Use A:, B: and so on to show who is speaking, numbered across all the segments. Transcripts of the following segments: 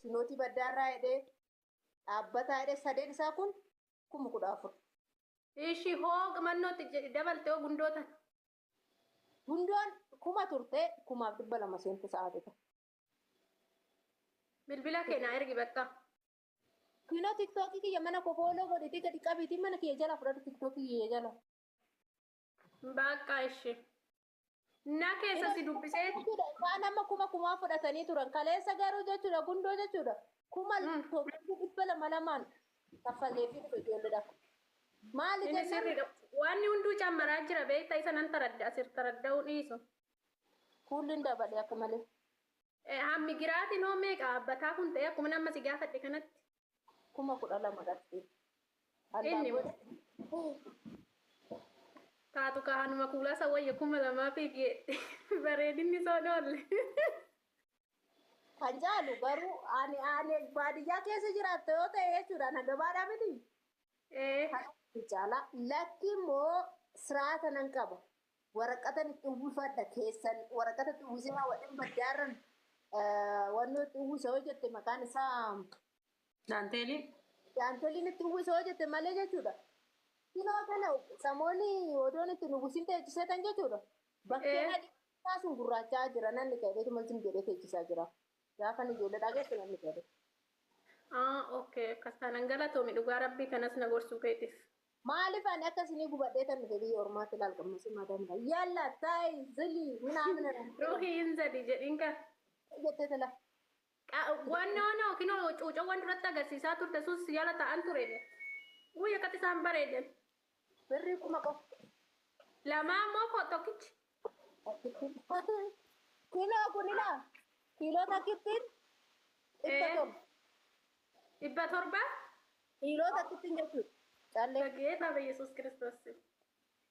A: sinootii baddaarraa jedhee dhaabbataa jedhee sadeen isaa kun 14,000.
B: Ishi hoo mannootti dabalte hoo gundoota.
A: Gundoon 1000 turte 1200 seentu sa'aatita.
B: Bilbila kee naa ergi bakka.
A: Kinoo tiktookii kiyya mana koo follow godhitii gadi qabiitii mana kiyya jala fudhadhu tiktookii kiyya jala.
B: Bakka ishi. Na keessa si dubbisee.
A: Jechuudha isaan amma kuma kumaa fudhatanii turan kaleessa garuu jechuudha gundoo jechuudha 1200 lamaan kaffaleefii dhufe ijoolleedhaaf. Maali
B: Inni
A: jennaan
B: sirriidha. Wanni hunduu cammaraa jira beektaa isa nan taradda asir taradda'uu dhiisu.
A: Kuulliin dabale akka malee.
B: Hammi giraatiin hoo meeqa abbataa kun ta'e akkuma nama si gaafadhe kanatti.
A: 12,000 qarshii.
B: Inni taatu kahanuma kuulaa isa wayya 2000 fi bareedinni soon oolle.
A: Kan caalu garuu ani baadiyyaa keessa jiraatte yoo ta'e jechuudha na gabaadhaa miti. Kan caala lakki immoo siraata nan qaba. Waraqatan itti uwwifadha keessan waraqata itti uwwisee wadhin baddaarran wanni itti uwwisa yoo jette maqaan isaa
C: Daanteelii.
A: Daanteeliin itti uwwisa yoo jette malee jechuudha. Kinoo kana samoonni odoon itti uwwisin teechisee tan jechuudha. Bakkeen adii sun gurraachaa jira namni ka'eetuma isin jedhee teechisaa jira. Gaafa ijoollee dhageessu namni ka'e.
B: Ah, okay. Akkas taanaan galatoomi dhugaa rabbii kanas na gorsuu keetiif.
A: Maaliif ani akka isinii gubadhee tan dhufe biyya ormaatti ilaalqammasii maadamna. Yalla taayi zilii minaamina
B: Ruuhii hin zadi jedhiin kan.
A: jettee tala.
B: Wannoo noo kinoo cuucawwan duratti agarsiisaa turte sus yala ta'an ture. Uy akkatti isaan bareedan.
A: Birrii 1000 qofa.
B: Lamaa immoo koo tokkichi.
A: Kiiloo kunilaa kiiloo takkittiin 700.
B: 700?
A: Kiiloo takkittiin jechuudha. Callee.
B: Bageeta Yesuus Kiristoos.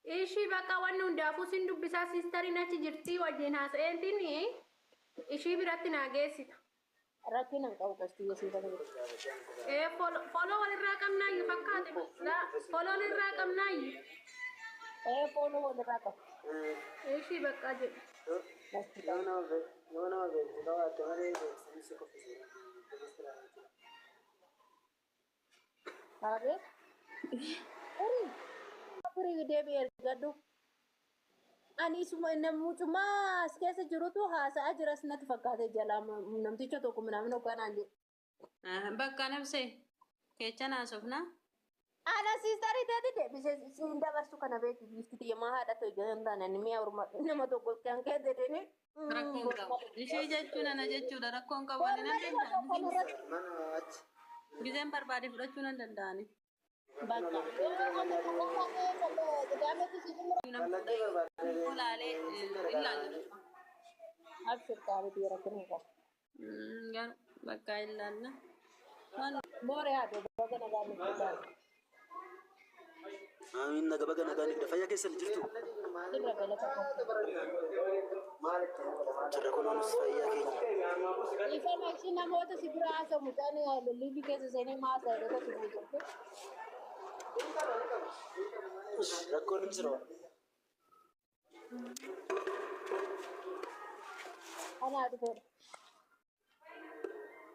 B: Ishii bakka wanni hundaafuu sin dubbisaa siistariin achi jirtii wajjin haasa'eetiin ishii biratti naa geessita.
A: Rakkina hin qabu qasxii yesuus kana.
B: Follow walirraa qabnaayyuu fakkaate. Follow walirraa qabnaayyuu.
A: Follow walirraa qabu.
B: Ishii bakka jedhu.
D: Yoo nama beektu qabaatte malee beeksisni si kuffise.
A: Abeet. Firii. Firii deebi'ee ergadhu. Ani isuma namucumaa as keessa jirutu haasa'aa jiras natti fakkaate jalaa namticha tokko minaamin hogganaan jedhu.
C: Bakka nabsee keechan haasofna.
A: Ana siistarii teeti deebisee siin dabarsu kana beekti giifti xiyyamaa haadha ta'e jedhan taane ani mi'a orma nama tokko kan kee jedhanii.
C: Rakkoon qabu. Ishee jechuun ana jechuudha rakkoon qabu ani nan danda'a.
D: Mana achi.
C: Gizeen barbaade fudhachuu nan danda'ani.
A: Bakka. Qidaametti si xumura.
D: Kallattii barbaade.
C: Ulaalee ilaalla.
A: Abshir qaalitii rakkina hin qabu.
C: Garuu bakka ilaalla.
A: Mooree haadha baga nagaa nuuf ilaali.
E: Amiin naga baga nagaa nigda fayyaa keessan jirtu.
A: Irra galata qabu.
E: Jirra kunuunis fayyaa keenya.
A: Dhiifama ishii namoota si bira haasa'u mucaan liivii keessa seenee maasa jedhee si buutu.
E: Rakkoon hin jiru.
A: Anaa dhufeedha.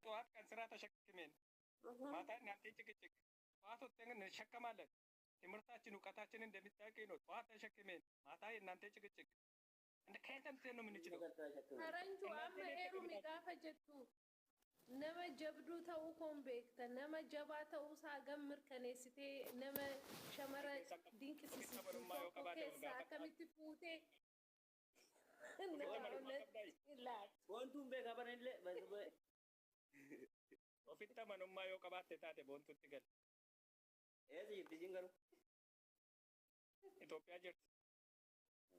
F: ጠዋት ቀን ስራ ተሸክመን ማታ እናንተ ጭቅጭቅ ጠዋት ወጥተን እንሸከማለን። ትምህርታችን እውቀታችን እንደሚታወቅ ነው። ጠዋት ተሸክመን ማታ የእናንተ ጭቅጭቅ እንደ ከየት አምጥተን ነው የምንችለው?
G: Faranjuu amma heerumi gaafa jettu nama jabduu ta'uu koon beekta nama jabaa ta'uu isaa gam mirkaneessitee nama shamara dinqisiisistu tokko keessaa akkamitti fuutee ilaali.
H: Boontuun beekaa baranillee
F: Ofitti amanummaa yoo qabaatte taate boontutti gali.
H: Eessa jirti isiin garuu?
F: Itoophiyaa jirti.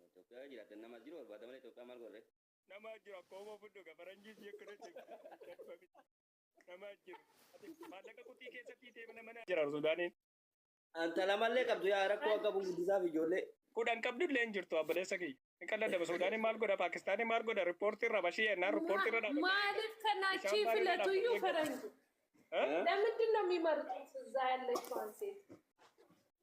H: Itoophiyaa jiraatte nama jiru barbaada malee Itoophiyaa maal godhe?
F: Nama jiru akka homo fudhu ga faranjii si akkana jedhu. Nama jiru. Maallaqa kutii keessatti hiitee mana mana jira Sudaaniin.
H: Anta lamallee qabdu yaa rakkoo akka guddisaaf ijoollee.
F: 10 qabdu illee hin jirtu obboleessa kiyya. Hin qalladama Sudaaniin maal godha Paakistaaniin maal godha riippoortii irra bashii jennaan riippoortii irra dhaabbatee.
G: Maaliif kan achii filatuyyuu ፈረንጁ ለምንድን ነው የሚመርጡት እዛ ያለችዋን ሴት?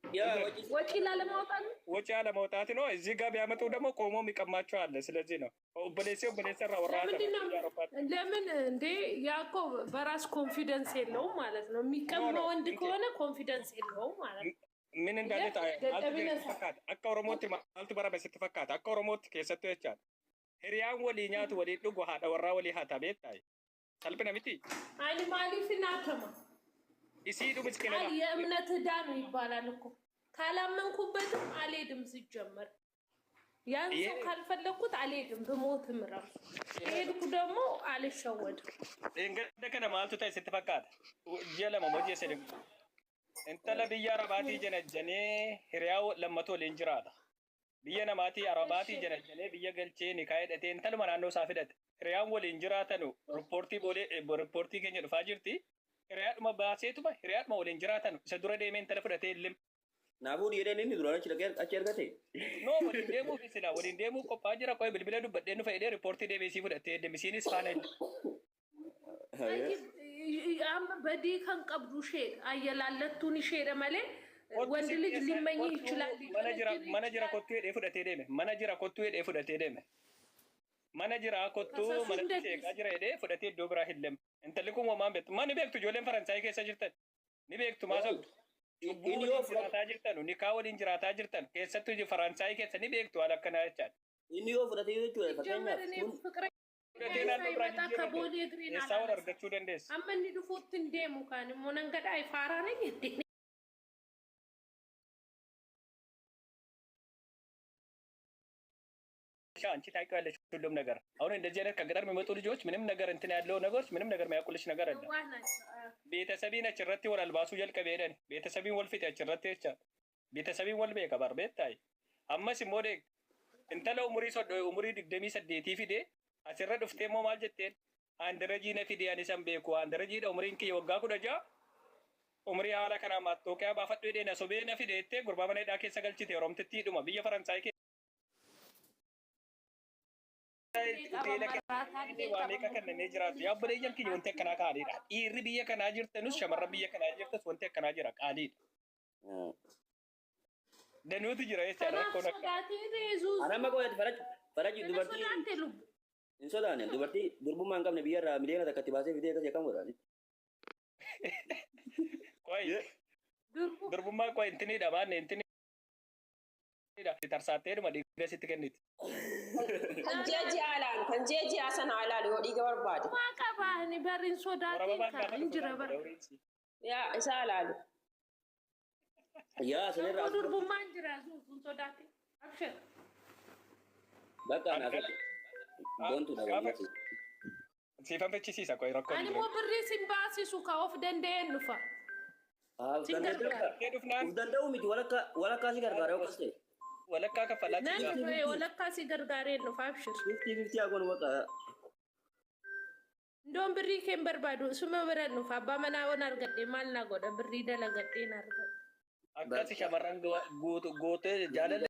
H: ያ ወጪ
G: ወጪ ላለማውጣት ነው።
F: ወጪ አለማውጣት ነው። እዚህ ጋር ቢያመጡ ደግሞ ቆሞ የሚቀማቸው አለ። ስለዚህ ነው ኦበሌሴ ኦበሌሰ ወራተ
G: ለምንድን ነው ለምን እንዴ? ያኮ በራስ ኮንፊደንስ የለውም ማለት ነው። የሚቀማ
F: ኖ፣ ኖ፣
G: ወንድ
F: እንቴ-
G: ከሆነ ኮንፊደንስ የለውም ማለት ነው።
F: ምን እንዳለ
G: ደደቢነት
F: fakkaata akka oromootti maaltu barame sitti fakkaata akka oromootti keessattuu jechaadha hiriyaan walii nyaatu walii dhugu haadha warraa walii haa tabeettaa salphina miti
G: አኒ ማሊፍ ናተማ
F: isii dhumiskina
G: ቃል የእምነት ዕዳ ነው ይባላል እኮ። ካላመንኩበትም አልሄድም። ሲጀመር ያን ሰው ካልፈለግኩት አልሄድም፣ ብሞትም ራሱ ከሄድኩ ደግሞ አልሸወድም።
F: Dheengadda kana maaltu ta'e sitti fakkaata ji'a 2 moo ji'a 3 intala biyya arabaatii janajjanee hiriyaa lammatu waliin jiraata biyya namaatii arabaatii janajjanee biyya galchee nikaa hidhatee intaluma naannoo isaa fidhate hiriyaan waliin jiraatanu riippoortii boolee riippoortii keenya dhufaa jirti hiriyaadhuma baaseetuma hiriyaadhuma waliin jiraatanu isa dura deemee intala fudhatee illee
H: Naafuu dhiireen inni duraan achi dhaqee achi argate.
F: No, waliin deemuu fi silaa waliin deemuu qophaa'aa jira qo'ee bilbila dubbadhee nu fayyadee riippoortii deebisii fudhatee deemisiinis faana
G: amma badii kan qabdu isheedha. Ayyalallattuun isheedha malee ወንድ ልጅ ሊመኝ ይችላል።
F: Mana jira kottuu jedhee fudhatee deeme. Mana jira kottuu jedhee fudhatee deeme. Mana jira kottuu
G: Kasasuu
F: mana
G: hin
F: seeqaa jira jedhee fudhatee iddoo biraa hin deemne. Intalli kun homaan beektu. Maa ni beektu ijoolleen Faransaayii keessa jirtan. Ni beektu maa sobdu. Cubbuu
H: Inni yoo
F: waliin jiraataa jirtan, nikaa waliin jiraataa jirtan. Keessattuu Faransaayii keessa ni beektu haala akkanaa jechaadha.
H: Inni yoo fudhate jechuudha
G: ሲጀመር
H: fakkeenyaaf
G: እኔ
H: kun
G: ፍቅረኛ
F: Fudhatee naannoo biraa
G: ሳይመጣ ከቦሌ እግሬን
F: Eessaa wal
G: አላነሳም።
F: argachuu dandeessa?
G: amma inni dhufuutti hin deemu kaan immoo nan gadhaa faaraa ነኝ እንዴ?
F: አንቺ ታውቂዋለሽ ሁሉም ነገር። አሁን እንደዚህ አይነት ከገጠር የሚመጡ ልጆች ምንም ነገር እንትን ያለው ነገሮች ምንም ነገር የሚያውቁልሽ ነገር አለ።
G: የዋህ ናቸው።
F: Beetasabiin achirratti wal albaasuu jalqabe jedhani. Beetasabiin wal fixe achirratti jecha. Beetasabiin wal beeka bar beektaayi. Ammas immoo deeg intala umurii umurii 28 fide asirra dhuftee immoo maal jetteen handarajii na fide ani san beeku handarajiidha umuriin kiyya waggaa 16 umurii haala kanaa maattooqiyaa baafadhu jedhee na sobee na fide jettee gurbaa mana hidhaa keessa galchite oromtittiidhuma biyya Faransaay keessa waa meeqa kennamee jiraatu yaa obboleeyyan kiyya wanti akkanaa qaaliidha. Dhiirri biyya kanaa jirtanus shamarran biyya kanaa jirtas wanti akkanaa jira qaaliidha. Danuutu jira jechaadha
G: Kanaaf
F: rakkoon akka.
G: sodaatiin reezuu
H: Anamma qoyati faraj faraj
G: kana
H: dubartii
G: sodaatte lubbu.
H: hin sodaanne dubartii durbummaa hin qabne biyya irraa miliyoona 1tti baasee fidee akkasii akkam godhaati.
F: Qoy
G: Durbu
F: durbummaa qoy intiniidha baanne intiniidha tarsaattee dhuma dhiiga sitti kenniti.
I: Kan ji'a ji'a ilaalu, kan ji'a ji'a sana ilaalu yoo dhiiga barbaade.
G: waa qaba ani barri hin sodaatiin
F: Warababaan
G: kan
F: gaafa
G: hin
F: dhufu
G: jira bara.
F: dawriinsi.
I: Yaa isaa ilaalu.
H: Yaa sanirraa
G: Yommuu durbummaan jira zuuzuun sodaatiin. Abshir.
H: bakka anaaf boontu dha
F: Gaafa
H: wallahi.
F: siifan fechisiisa qoy rakkoon
G: Ani
F: jiru.
G: immoo birrii sin baasisu ka of danda'een dhufa.
H: Uf
G: Sin
H: danda'u
G: gargaara.
F: Kee dhufnaan
H: uf danda'u miti walakkaa walakkaa si gargaara yoo akkas ta'e.
F: Walakkaa kaffalaa
G: Nan
F: jira.
G: dhufe walakkaa si gargaareen dhufa abshir.
H: 50-50 haa goonu bakka.
G: Indoon birrii kee hin barbaadu suma bira dhufa abbaa manaa waan argadhe maal na godha birrii dalagadheen argadhe.
F: Akkas shamarran gootee jaalala